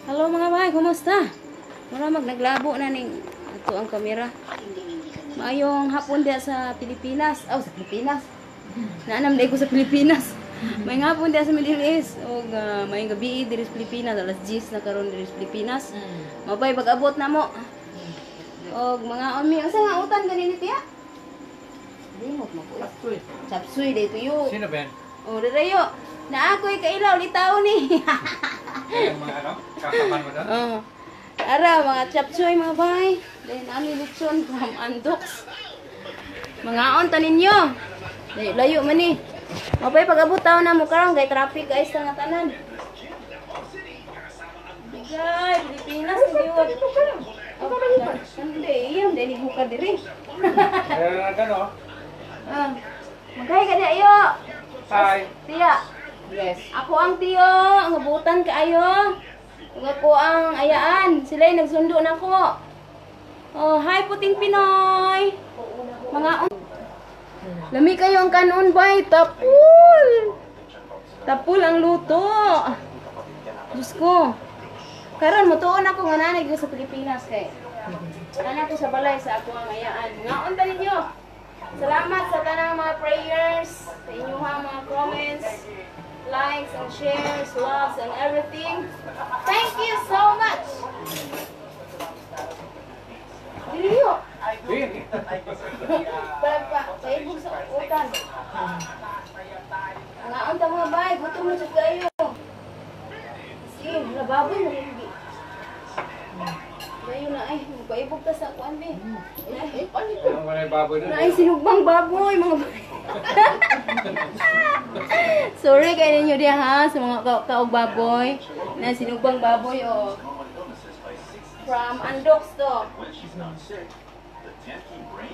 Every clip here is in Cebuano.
Hello, mga bay, kumusta? Mura mag naglabo na ning ato ang kamera. Maayong hapon diya sa Pilipinas. Oh, sa Pilipinas. Naanam ko sa Pilipinas. May hapon diya sa Middle East. Og maayong gabi diri sa Pilipinas, alas 10 na karon diri sa Pilipinas. Mabay pag-abot na mo. Og mga umi, unsa nga utan ganini, tiya? Limot mo ko. Chapsuy. Chapsuy dito yo. Sino ba yan? Oh, dirayo. Na ako'y kailaw litaw ni. Yung mga ano? Kakaman mo doon? Oh. Ara, mga chapchoy, mga bay. Then, ami lechon from Andox. Mga on ninyo. Layo, layo man ni. Mapay pag-abot taon na mo karon kay traffic guys sa nga tanan. Bigay, Pilipinas hindi wa. Oh, hindi, iyam dili huka diri. Meron na gano'n. Ah. Maghay ka diya iyo. Hi. Tiya. Yes. Ako ang tiyo, ang abutan kaayo. Ug ako ang ayaan, sila'y nagsundo na ko. Oh, hi, Puting Pinoy. Mga Lami kayo ang kanon bay, tapul. Tapul ang luto. Diyos ko. Karon mutuon ako nga nanay ko sa Pilipinas kay. Ana ko sa balay sa ako ang ayaan. Ngaon ta ninyo. Salamat sa tanang mga prayers, sa inyong mga comments, likes and shares, loves and everything. Thank you so much. Diliyo. Sige. Pa, pa, paibog sa utan. Ngaon ta, mga bay, gutom na jud kayo. Sige, wala baboy mo hindi. Layo na ay, paibog ta sa kuan be. Ay, Ano mo na yung baboy doon? na ay sinugbang baboy, mga bay. Sorry kay ninyo diha ha sa mga kaog baboy. Na sinugbang baboy oh. From Andox to.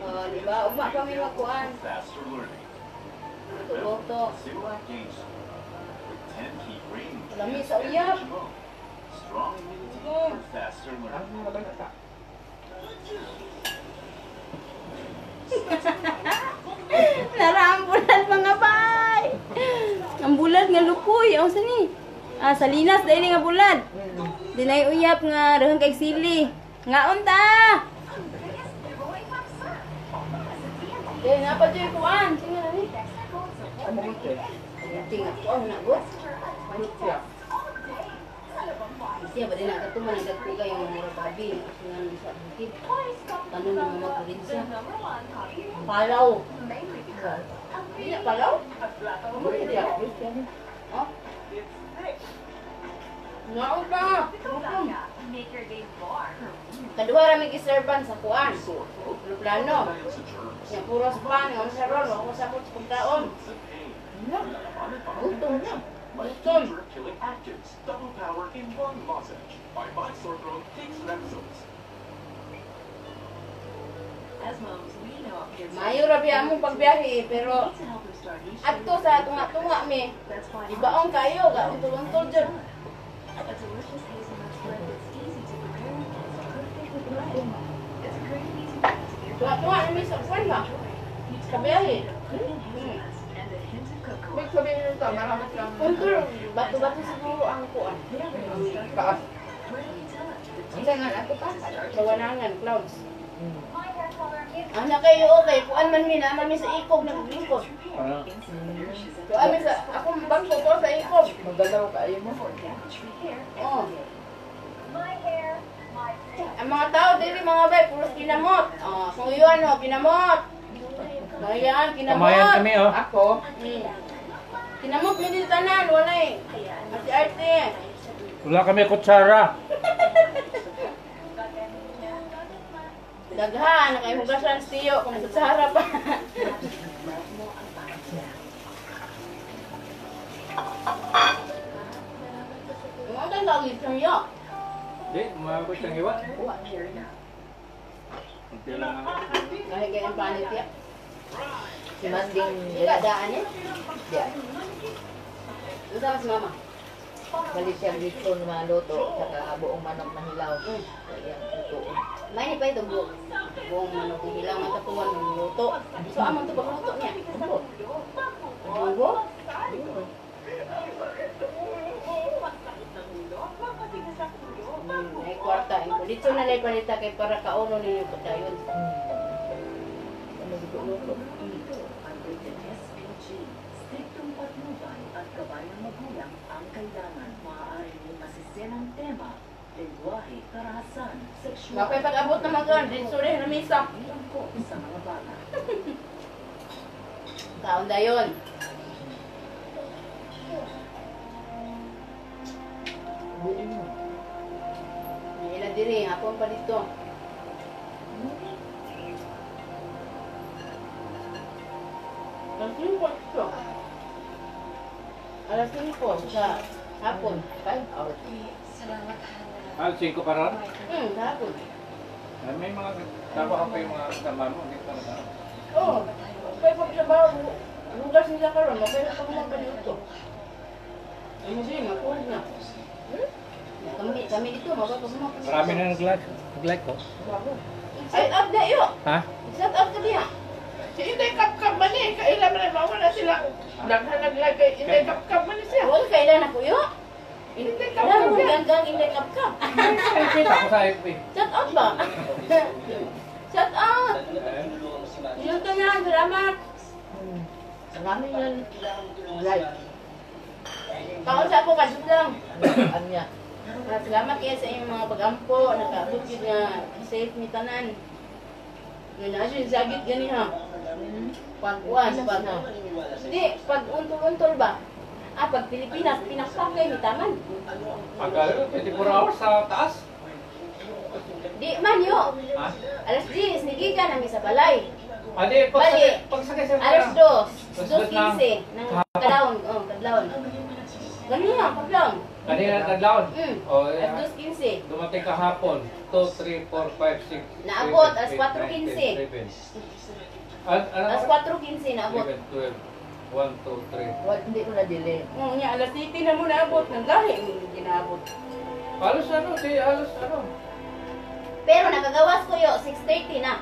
Oh, di ba? Ugma pa mi magkuan. Luto. Lami sa uyab. Oh. Ano mo ba Nara ang bulad, mga bay. Ang bulad nga lupoy. Ang sani? Ah, salinas dahil nga bulad. Dinay uyap nga daghan kay sili. Ngaon ta. Eh, napa jud kuan? Sige na ni. Kamuti. Tinga ko na go. Siya. Siya ba din nagatuman ang dagko yung mura babi nga sa bukid. Tanong ng mga probinsya. Palaw. Di na palaw? Kamuti. Oh. Ngaon ka. Gutom. Kaduha ra mi giserban sa kuan. Plano. Nya puros pan nga sa ron, wa ko sakot sa pagkaon. Gutom na. Gutom. Killing actives, double power in one lozenge. Buy five sore throat, take Strepsils. Maayo ra biya among pagbiyahe pero adto sa tunga-tunga mi. Ibaong kayo, ga untol-untol jud. Tunga-tunga mi sa kuan ba? Sa biyahe. Ibig sabihin nito, marami silang Untol, bato-bato siguro ang kuan. taas. Unsa nga ato pa? Kawanangan, clouds. Ana kayo okay, kuan man mi, naman mi sa ikog naglingkod. Ano? Kuan mi sa akong bangko ko sa ikog. Magalaw kayo mo. Oh. Ang mga tao dili, mga bay, puros kinamot. Oh, kung yun oh, kinamot. Mayan, kinamot. Kamayan kami oh. Ako, Kinamot mi dito tanan, walay. Arte arte. Wala kami kutsara. Daghan, nakaihugasan si Tiyo kung kutsara pa. Mga kang lagi sa'yo. Di, mga ko siyang iwa. Kunti lang ako. Kahit ganyan panit ya. Si Manding Ika, daan eh. Diya. Unsa ba si Mama? Balik siya lechon na maluto, saka buong manok na hilaw. Kaya lutoon. May ni pa ito buong buong manok ng hilaw man katuwan ng luto. So amon to pagluto niya. Ano? Dugo? Litson na lang palita kay para kauno ninyo pagkayon. Ano luto? Ang rated SPG. Striktong patnubay at gabay ng magulang ang kailangan. Maaari mong masiselang tema, lengguwahe, karahasan, sexual, Mapay pag-abot naman karon, litson rin ramisa. hindi angkop sa mga bata. Kaon dayon. Buin mo. May ila diri, hapon pa dito. Alas 5 dito. Alas 5 sa hapon. 5 hours. Salamat, Hana. Ah, 5 pa ron? Sa hapon. Ay, may mga trabaho pa yung mga kasama mo. Hindi pa na. Oo. Oh, kaya pag trabaho, lugas nila karon, mapay pa man pa dito. Ano siya, makuha na. Kami, kami dito, mapapag Marami na nag-like. Nag-like ko. Ay, up na iyo. Ha? Set up ka diha. Si Inday Kapkap man eh. Kailan man eh. Mawala sila. Daghan naglag kay Inday Kapkap man eh siya. Wala kailan ako yo. Inday Wala Kapkap mo siya. ganggang inday kapkap. Kita ko sa FB. Shout out ba? Shout out. Eh, Yun to na, salamat. Marami yan. Like. Kaon sa ako kadto lang. Ano niya? Ah, salamat kayo sa inyong mga pag-ampo, nakaabot yun nga safe mi tanan. Nga na siya sagit gani ha. Pag uwan, pag hindi, pag untol-untol ba? Ah, pag Pilipinas, pinakpakay mi taman. Pag ano, 24 hours sa taas. Di man yo. Ha? Alas 10, nigiga nami sa balay. Adi, Bali. pagsakay, pagsakay sa Alas 2, Alas 2:15 ng kadlawon, oh, kadlawon. Ganun nga, kadlawon. Kanina kadlawon. Mm. O, eh, Alas 2:15. dumating kahapon. 2, 3, 4, 5, 6. Naabot, alas 4:15. Ano? Alas 4:15 naabot. 11, 12, 1, 2, 3. Well, hindi ko na-delay. Oo, niya, alas 7 na mo naabot. Nanggahi, hindi naabot. Halos ano, di halos ano. Pero nakagawas ko yo, 6:30 na.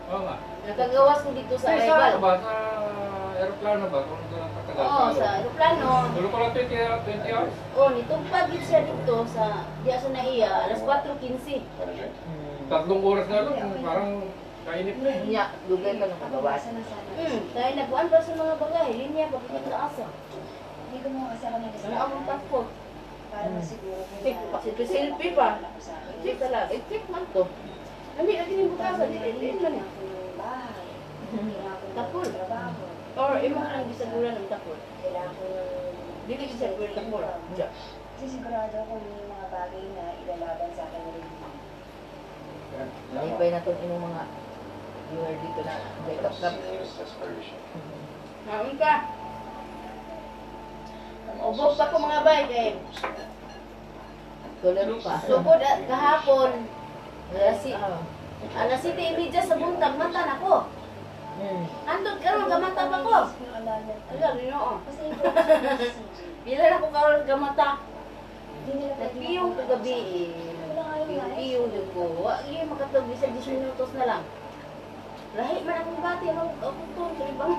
Oo nga. Nakagawas ko dito sa Sa, sa ano arrival. ba? Sa aeroplano ba? Kung doon ang katagal. Oo, sa aeroplano. Tulo ko lang 20 hours. Oh, nitugpag gid siya dito sa diya sa naiya, alas 4:15. 3 oras na lang. Parang kainip na eh. Niya, dugay ka nang kagawas. Pag-asa na sana. Dahil nagkuan pa sa mga bagay, linya pa dito sa asa. Hindi gumawa kasi ako ng Ano listahan akong passport? para masiguro kung Selfie selfie pa. ako sa akin. Check talaga. Eh, check man to. Ami lagi ni bukasan, dili dili man. Eh. Kailangan ko ng bahay. Kailangan ko ng Tapol. trabaho. Or imo ang gisaguran ng tapol. Kailangan ko ng Dili gisaguran tapol. Yeah. Kasi sigurado ako may mga bagay na ilalaban sa akin rin. Malipay na itong inyong mga viewer dito na Inday Kapkap. Naon ka? Ubog pa ko mga bay kay Tolero pa. sugod at kahapon alas si Ah. alas 7:30 sa buntag mata nako. Antod karon gamata pa ko. Yung alignment ko. Ala Ginoo. Basta yung focus ko sa CJ. Pila na ko karon gamata. Hindi nila pwedeng Nagpiyong makuha kagabi sa akin. eh. Wala nga yung life. Piyong jud ko. Wa gyud makatog bisag 10 minutos na lang. Lahi man akong bati mo akong tun sa ibang.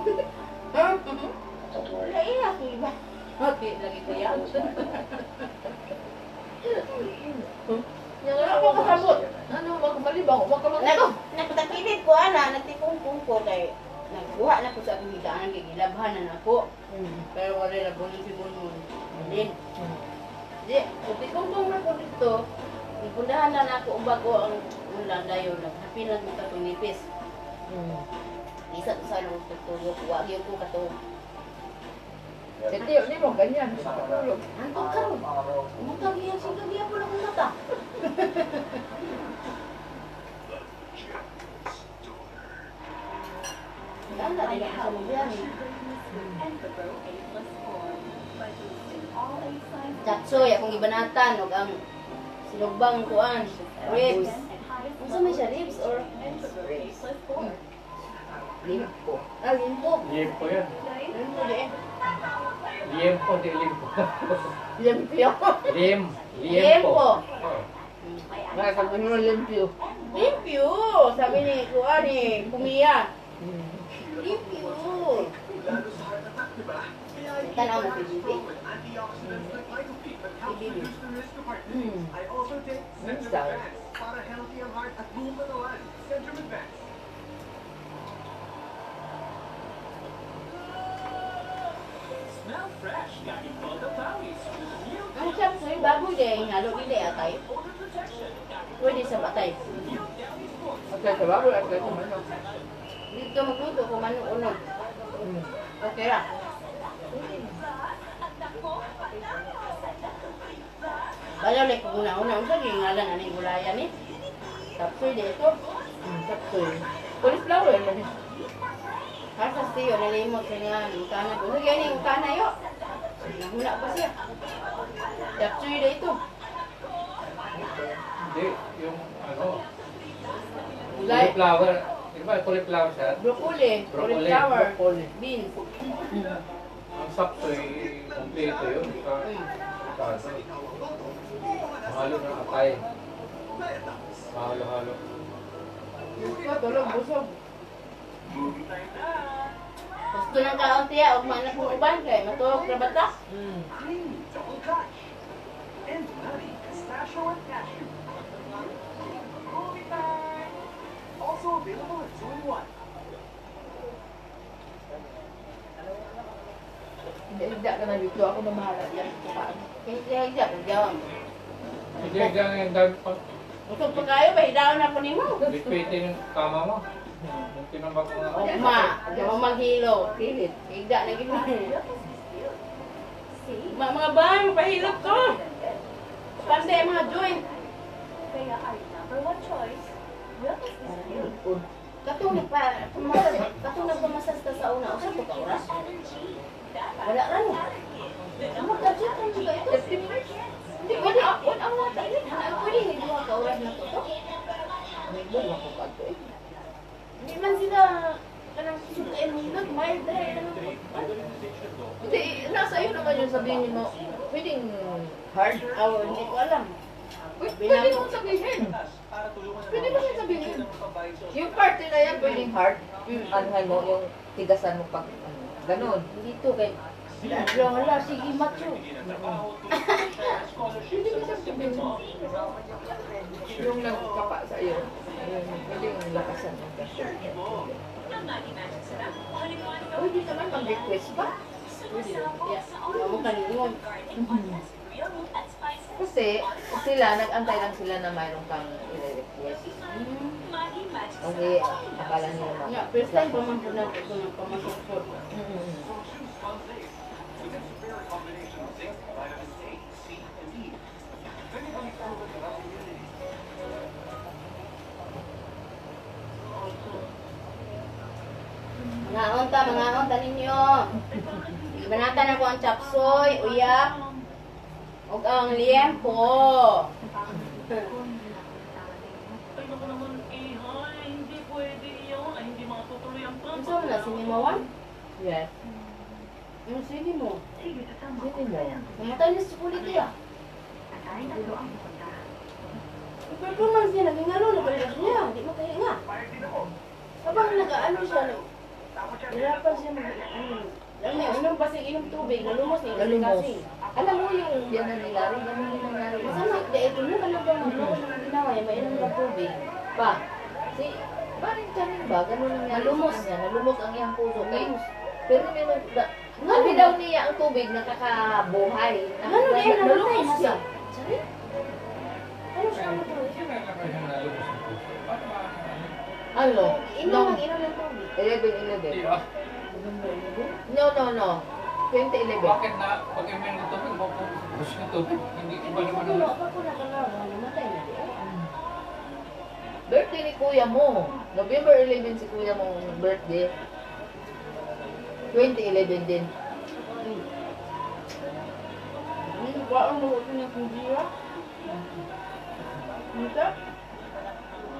Lahi na akong iba. Okay, lagi ko yan. Wala ko kasabot. Ano, magmalibaw. Wag ka Nag mag- nagtakilid ko ana, nagtikungkong ko kay nagkuha na ko sa akong higaan kay gilabhan na nako. Pero wala na bunin si Bunun. Din. Di, nagtikungkong na ko dito. Ipundahan na nako ang bago ang ulan dayon naghapi lang mo katong nipis. Isa to sa nung tutulog, wa gyud ko katong Si Tio, hindi mo ganyan. Tulog. Antog karon. Umutag iya siya giya po na akong mata. Tanda I din ako sa have biyahe. and the Pro A Plus 4 by boosting all eight signs of Chapsoy akong gibanatan og ang sinugbang kuan, ribs. and highest Unsa man siya ribs or and the Pro A Plus 4. Limpo. Ah, limpo. Liempo yan. Limpo di eh. Liempo, di limpo. Limpyo. Lim. Liempo. Liempo. Oo. Nakasabi mo limpyo. Limpyo, sabi ni kuan ni Kumiya. Limpyo. Lalo sa heart attack, di ba? Kaya Tanaw na PGP. with antioxidants like lycopene. helps Ibibi. reduce the risk of heart disease. I also take Centrum Style. Advance para healthy ang heart at buong katawan. Centrum Advance. Smell fresh gamit Todo Pawis with new Ang chapsuy, baboy din. Halo gid atay. odor protection. Pwede sa batay. New Downy Sports. At sa baboy, at sa manok. Dito magluto ko manok unog. Okay ra. Bayaw like kung una-una unsa gyud ngalan aning gulayan ni? Chapsuy di ito. Chapsuy. Cauliflower man. Harsa tiyo nalimot sa nga utana ko. Unsa gyud ning utana yo? Nahuna pa siya. Chapsuy di ito. Hindi, yung ano, Gulay. cauliflower. Di ba cauliflower siya? Broccoli, Broccoli. cauliflower, Broccoli. beans. Ang sapsoy, kompleto yun. Sa, sa ano, mahalo ng atay. Mahalo-halo. Ikaw, tulog, busog. Gusto ng kaon tiya og manak mo uban kay matuog ra bata. Creamy double crunch. And nutty pistachio and cashew. Movie time! Also available in 2-in-1. Hindi, hindi ka na dito. Ako na mahala yan. Kay siya siya kung jawang. Hindi, dyan yung dami pa. Busog pa kayo pahidaon na ko nimo. Liquidity yung kama mo. Yung tinambak ko nga. Ugma, mo maghilo. Pilit. Higda na gid. Ma mga bay, pahilot ko. Pande mga joint. Kaya our number one choice, Wilkes is you. Katong nagpa pumasas, katong nagpamasas ta sa una usa to ka oras. Energy. Wala ra no. Magka-jet ra ba ito? Hindi pwede ang wata. Pwede ni duha ka oras na to. May buwan ko pa eh. Hindi man sila kanang susod kay hilot, mild dry lang. Hindi, nasa iyo naman yung sabihin mo, pwedeng hard. Aw, hindi ko alam. Pwede mo sabihin. Pwede mo siya sabihin. Yung party na yan, pwedeng hard. Anuhan mo, yung tigasan mo pag, ano, ganun. Dito kay Wala, wala, sige macho. Pwede mo siya sabihin. Yung nagkapa sa iyo. Yung pwedeng lakasan mo. Pwede naman mag-request pa. Yeah, mo kaningon. Kasi sila, nag-antay lang sila na mayroon kang i-request. Kasi akala nila ma- Nga, first time pa man po na ito ng pamasok. Mm-mm. With its superior combination of zinc, vitamins A, C, and E. Clinically proven to help immunity. Mangaon ta, mangaon ta ninyo. Ibanatan ako ang chapsoy, uyap, ug ang liempo. Ay, naku naman, eh, hay, hindi pwede yun. Ay, hindi matutuloy ang plan. Unsa man na sinimawan? Yes. Yung sini mo. Sino mo? Namatay ni sa kulit ya. Yung performance niya, nagingalo na pala siya. Hindi makahinga. Habang nag-ano siya, hirapan siya mag ano. Alam niya, inom pa siya, inom tubig, nalumos niya. Nalumos. Kasi. Alam mo yung biyanan ni Larry, ganun din nangyari. Masama, di, ito mo ka lang ba magloko ng ginawa, yung mainom ng tubig. Pa, si Paring Chaning ba, ganun nangyari Nalumos. sa kanya. Nalumos ang iyang puso. Kay, Nalumos. pero meron, da, sabi daw niya ang tubig nakakabuhay. Ano na yun, namatay Nalumos na siya. siya. Sorry? Ano siya ano to? Sino na kayo nalubos ng puso? Paano ba? Ano? Inom Nung ang inom ng tubig. 11-11. Hindi ah. No, no, no. 2011. Bakit na pag inom ng tubig, mapupus yung tubig? Hindi iba Hindi ko naman na ang ako nakalawa, namatay na di. Birthday ni kuya mo. November 11 si kuya mo birthday. 2011 din. Hindi ko alam mo ito ng kumbira. Hindi.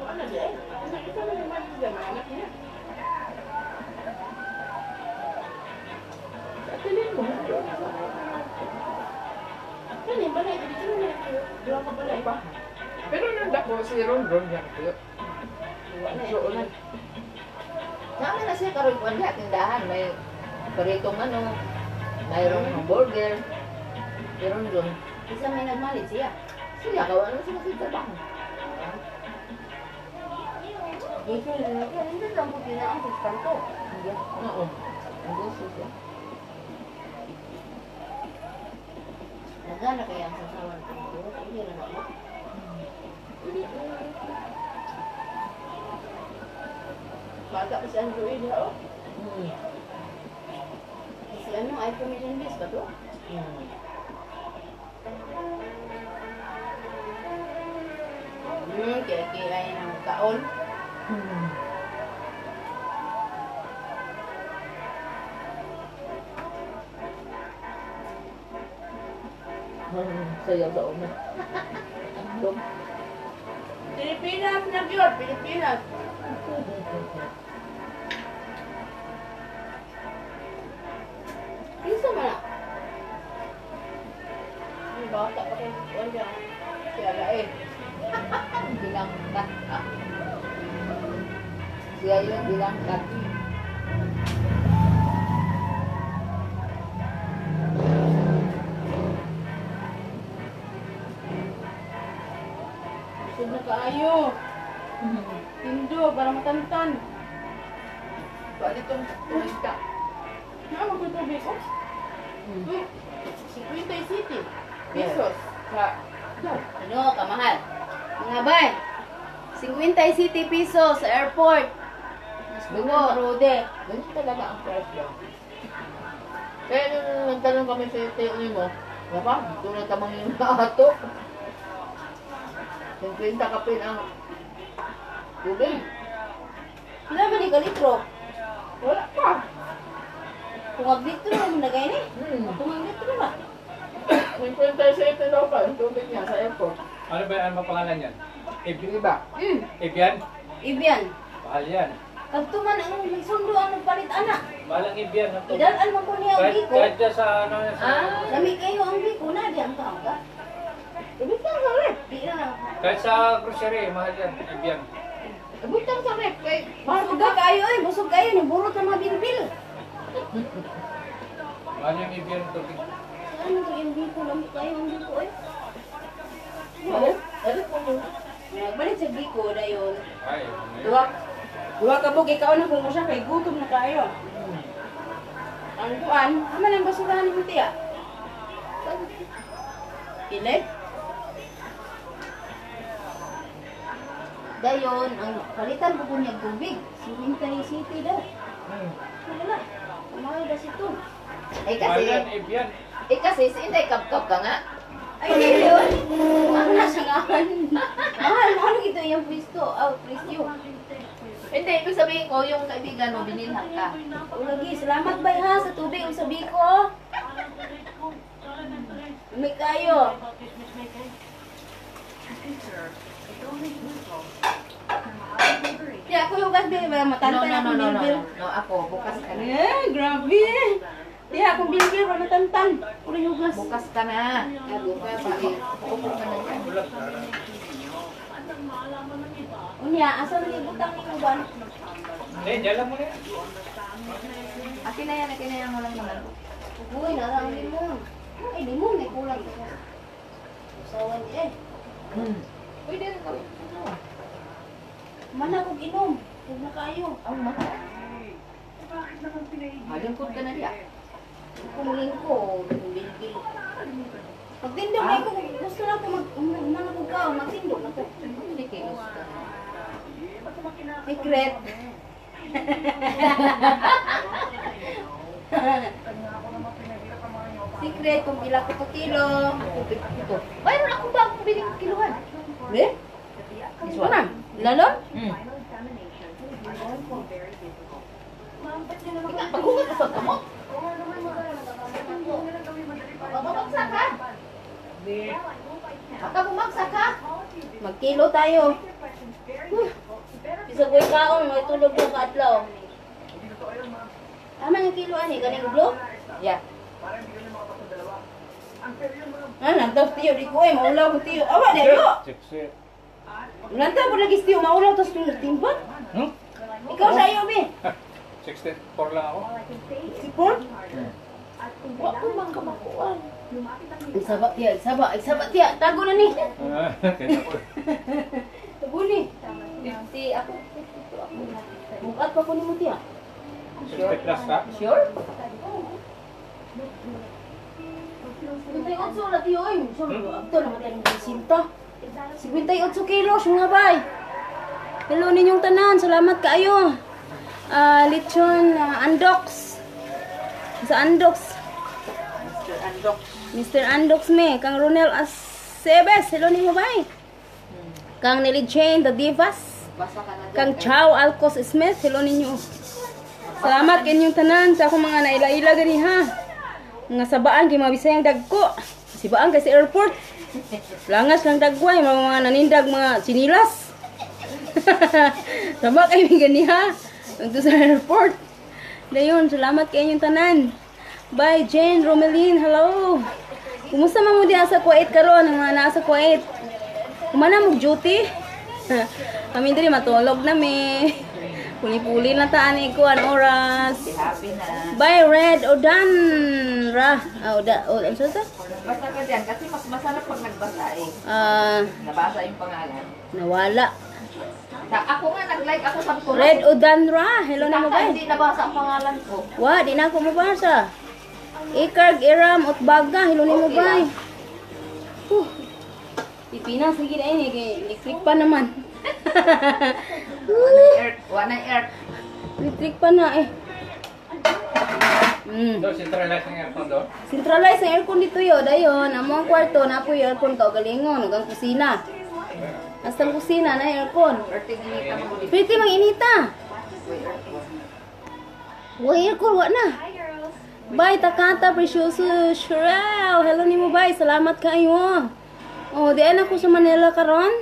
Ano di eh? Isa isa man naman siya mga anak niya. Atilin mo. Ano yung balay? Dito na lang kayo. Duha ka pala iba. Pero nandako si Ron Ron yan kuya. Wala na. Sama na siya karoon ko lahat tindahan. May paritong ano, mayroong hamburger. Pero doon. Isa may nagmalit siya. Siya, gawa naman sila sa trabaho. Gusto niya, hindi lang po ang kanto. Hindi. Oo. Ang gusto siya. Nagana kaya ang sasawan ko. Hindi na ako. Bata pa si Android, ha? Oh. Mm. Kasi ano, iPhone million days ba to? Mm. Kaya kaya ng kaon. Mm. Sayaw sa una. Pilipinas na yun, Pilipinas. Isa man na. Ang bata pa kayo. Wala. Siya eh. Bilangkat. Siya yung bilangkat. Busog na kaayo. Tindo, para matantan. Pwede itong turista. Ano magtutubig ko? Mm. 50 City. Pesos. Sa, Ano, kamahal. Mga bay, 50 City pesos sa airport. Mas Ganyan. Rode. Ganyan talaga ang presyo. Kaya nung nagtanong kami sa tiyo mo, baka, dito na tamang yung ato. 50 kapin ang tubig. Pila ba ni ka litro? Wala pa. Kung ag litro mo nagay ni. Hmm. Kung ag litro ba? 50 City daw pa ang tubig niya sa airport. Ano ba ano ba pangalan yan? Di ba? Ebian? Ibian. Mahal yan. Kadto man ang sundo ang nagpalit ana. Mahal ang Ebian. Idalan man ko niya ang Kahit, biko. kahit dyan sa ano, sa, Lami kayo ang biko na di ang kaon ka. Ibutang sa rep. Di na. Kahit sa grocery, mahal yan. Ebian. Ibutang sa rep. Kay, Busog ka kayo eh, busog kayo ni burot ang mga bilbil. Mahal yung Ebian tubig. Saan to yung biko lami kayo ang biko eh. Balik, balik mo muna. Nagbalik sa biko dayon. Ay, ano yun? Duha ka buk ikaw na kung siya kay gutom na kayo. Ang kuan, ama nang basurahan ni tiya. Kilay? Dayon, ang palitan ko niya tubig. 50 City daw. Wala. Mahal ba ito? Eh kasi, Mahal yan, Ebian. eh kasi, si Inday kapkap ka nga. Ay, ngayon. Ano na siya nga? Mahal, mahal ito yung pwesto. Ah, presyo. Hindi, ibig sabihin ko, yung kaibigan mo, binilhan ka. Ulagi, salamat bay ha sa tubig ug sa biko. May kayo. Kaya ako yung gas bill, No, matantan no, no, akong no, no, bilbil. no, no, ako, bukas ka na. Eh, grabe. Diha akong bilbil, para matantan. Puro hugas. Bukas ka na. Ay, bukas, sige. Upo ka na dyan. Unya, asa man ibutang nimo ba? Hindi, dyan lang muna yan. Akin na yan, akin na yan, walang naman. Uy, nara ang limon. Ay, limon, may kulang. Usawan di eh. Hmm. Pwede rin gawin. Mana kog inom. Huwag na kayo. Ang mahal. Malungkot ka na diya. Kung lingko, bilbil. Pagtindog na ko, gusto na ko mag mana ko ka, magtindog na ko. Hindi kilos ka na. Secret. Secret kung pila ko to kilo. Ito. Mayroon akong bagong biling kiluhan. Eh? This Ano? one. Lalo? Mm. Ika, paghugas ka sa kamot. Baka bumagsak ka. Baka bumagsak ka. Magkilo tayo. Bisag way kaon, may tulog mo kaadlaw. Tama yung kilo ani, ganing blue? Yeah. Ah, nantaw tiyo, di ko eh, maulaw ko tiyo. Awa, di ko! Sexy. Nantaw po lagi tiyo, maulaw, tas timba. Hmm? Ikaw sa iyo, be. 64 lang ako. Si Paul? Wa ko man kamakuan. Saba tiya, saba, saba tiya. Tago na ni. Ah, kaya ko. Tago ni. 50 ako. 52 ako. Bukat pa ko nimo tiya. 50 plus ka? Sure? 58 na tiyo oy. So, abto na matay ng sinta. 58 kilos mga bay. Hello ninyong tanan, salamat kaayo. Lechon Andox. Sa Andox. Mr. Andok. Mr. Andox me, kang Ronel Aceves, hello nimo bay. Kang Nelly Jane, the Divas. Basa ka na dyan. Kang Chow Alcos Smith, hello ninyo. Salamat kanyong tanan sa akong mga naila-ila gani ha. Mga sabaan kay mga Bisayang dagko. Sibaan kay sa airport. Langas lang dagway mga nanindag mga sinilas. Tama kay mi gani ha. Dito sa airport. Dayon, salamat kay inyong tanan. Bye Jane Romeline, hello. Kumusta man mo diha sa Kuwait karon ang mga naa sa Kuwait? Kumana mo duty? Kami diri matulog na mi. Puli-puli na taan ko an oras. Happy na. Bye Red Odan ra. Ah, Oda, o, ano sa? Basta ka dyan. Kasi mas masarap pag nagbasa eh. Ah, Nabasa yung pangalan. nawala. Ako nga, nag-like ako sabi ko. Red Odanra, hello na mo Tata, bay. hindi nabasa ang pangalan ko. Wa, di na ako mabasa. Ikarg Iram Utbaga, hello ni mo Okay bay. lang. Huh. Pipina sige na ini kay electric pa naman. Wala earth. Wala earth. Electric pa na eh. So, centralized ang aircon doon? Centralized ang aircon dito yo, dayon. Amo ang kwarto na po yung aircon kaugalingon ug ang kusina. Hasta ang kusina na aircon. Earth yung inita mo dito. Pwede mang inita. May earth. Wa aircon wa na. Bye Takata Precioso Shrel. Hello nimo bye. Salamat kayo. Oh, di ay na ko sa Manila karon.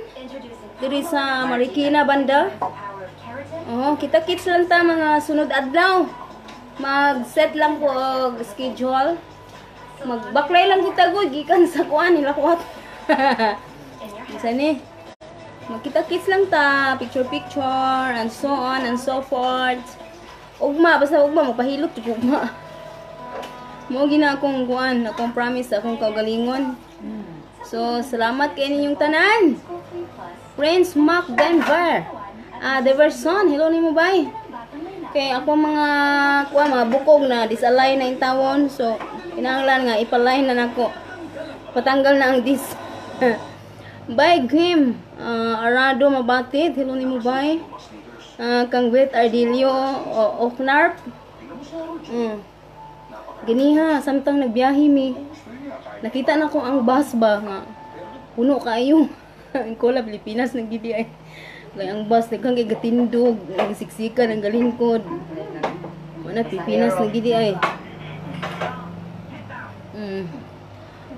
Diri sa Marikina banda. Oh, kita-kits lang ta mga sunod adlaw. Mag-set lang ko og schedule. Magbaklay lang kita gud gikan sa kuan nila kuat. Unsa ni? Magkita-kits lang ta, picture picture and so on and so forth. Ugma basta ugma magpahilot jud ugma. Mao gina akong kuan, akong promise sa akong kaugalingon. So, salamat kay ninyong tanan. Prince Mac Denver. Deverson, hello nimo bay. Kay ako mga kuan mga bukog na disalign na intawon. So, kinahanglan nga ipalign na nako. Patanggal na ang dis. Bye Grim. Arado Mabatid, hello nimo bay. Kang Wet Ardilio Oknarp. Ganiha, samtang nagbiyahe mi. Nakita na ko ang bus ba nga. Puno kaayo. Ang Kola Pilipinas nagidi ay. Kay ang bus daghang kay gatindog, nagsiksikan ang galingkod. Mana Pilipinas nagidi ay.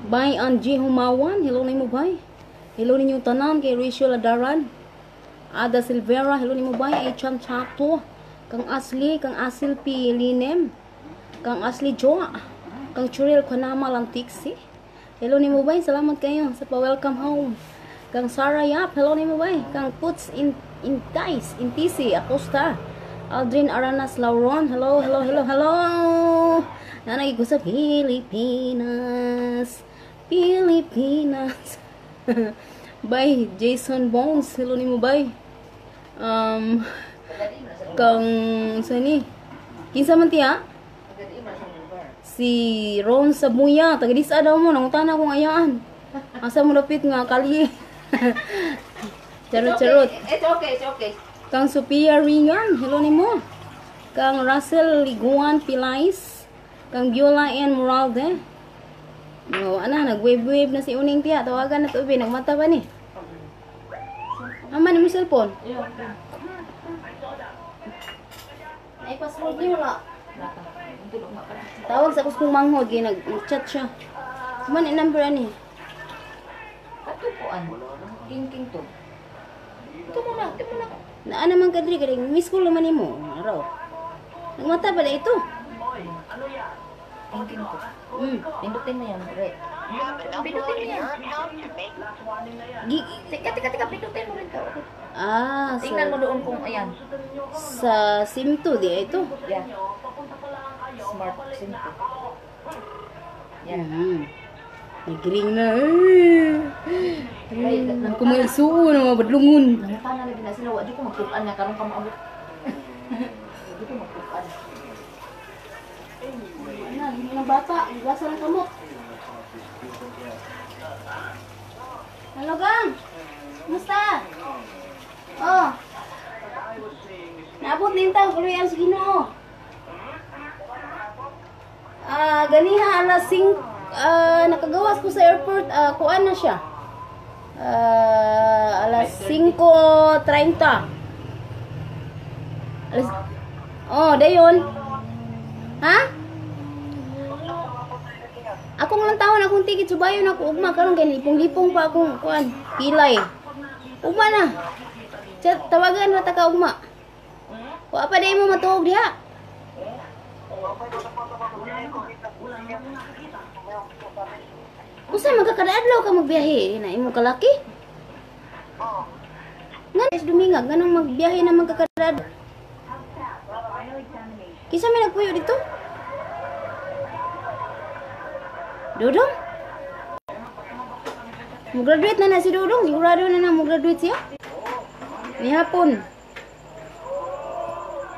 Bye Angie Humawan, hello nimo bye. Hello ninyo tanan kay Rachel Adaran. Ada Silvera, hello nimo bye. Ay Chan Chato. Kang Asli, kang Asil P. Linem. Kang Asli Joa. Kang Churil Kanama Lantiksi. Hello nimo bay, salamat kayo sa pa-welcome home. Kang Sarah Yap, hello nimo bay. Kang Puts in Intais, Intisi, Acosta. Aldrin Aranas Lauron, hello, hello, hello, hello. Nanay ko sa Pilipinas. Pilipinas. Bye, Jason Bones, hello nimo bay. Kang sani? Kinsa man tiya? Si Ron Sabuya, taga disa daw mo, nangutana akong ayaan. Asa mo lapit nga kalye. Charot charot. It's okay, it's okay. Kang Sophia Ringan, hello nimo. Kang Russell Liguan Pilais, kang Biola N. Moralde. No, ana nag-wave-wave na si Uning tiya, tawagan na to ubi, nagmata ba ni? Ama ni mo cellphone? Ay password niyo wala. Tawag sa kong manghod kay nag-chat siya. Man ang number ani. Katupuan. King king to. Ito muna, ito muna. Naa naman ka diri kay miss call naman nimo. Araw. Nagmata ba na ito? King king to. Pindutin mo yan, pre. Pindutin mo yan. Gi Teka, teka, teka, pindutin mo rin to. ah, Tingnan mo sa, doon kung ayan. sa SIM 2 di ito. Yeah. Smart SIM to. Yan. Nagring na. Eh. Kung mga isuo na mga badlungon. Nangutana lagi na sila, wa di ko magtukan nga karon ka maabot. Wa di ko magtukan. Ano, hindi ng bata. Iwasan ng kamot. Hello, gang. Kumusta? Oh. Naabot na yung tao. Kaluyan sa Ginoo. Ah, ganiha alas 5, nakagawas ko sa airport, kuan na siya. Alas 5:30. Alas. Oh, dayon. Ha? Akong lang taon akong ticket subayon ako ugma karon kay lipong-lipong pa akong kuan kilay. Ugma na. Chat, tawagan ra ta ka ugma. Wa pa day mo matuog diha. Usa man ka kada adlaw ka magbiyahe na imo kalaki? Nga is dumingag nganong magbiyahe na man ka kada adlaw? Kinsa may nagpuyo dito? Dodong? Mo-graduate na na si Dodong. Sigurado na na mo-graduate siya. Ni hapon.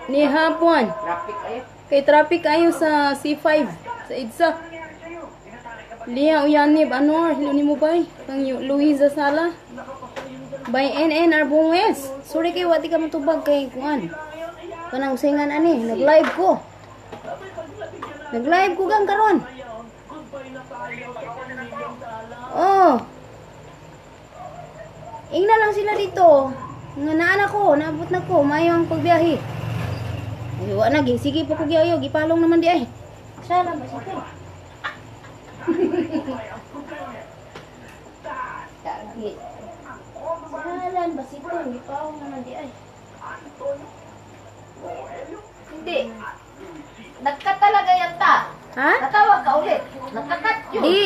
Ni hapon. Traffic ayo. Kay traffic ayo sa C5 sa EDSA. Lia Uyanib Anwar, hello ni mo bay. Kang Luisa Sala. By NN Arbonges. Sorry kay wati ka matubag kay kuan. Kanang usingan ani, nag-live ko. Nag-live ko gang karon. Oh. Ingna lang sila dito. Nga naan ako, naabot na ko, maayo ang pagbiyahe. Ay, wa na, sige pa ko giayo, gipalong naman di ay. Siya lang ba siya? Salan ba siya? Gipalong naman di ay. Hindi. Nagkat talaga yan ta. Ha? Natawag ka ulit. Nagkakat yun. Di,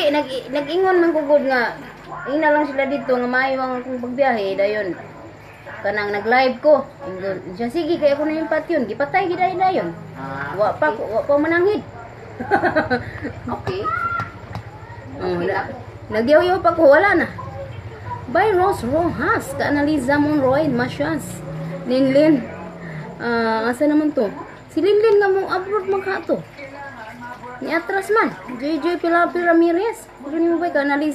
nag-ingon man gugod nga. Ingna lang sila dito nga maayo ang akong pagbiyahe dayon. Kanang nag-live ko. Ingon siya, sige kay ako na yung patyon. Gipatay gid ay dayon. Ah, Wa pa mananghid. Okay. Oh, nagyaw-yaw pa ko, wala na. By Rose Rojas, ka Analiza Monroy, Masias. Linlin. Asa naman to? Si Linlin nga mong abroad man ka to. Ni atras man. Joy Joy Pilapi Ramirez. Ano ni mo ba ka Analiza?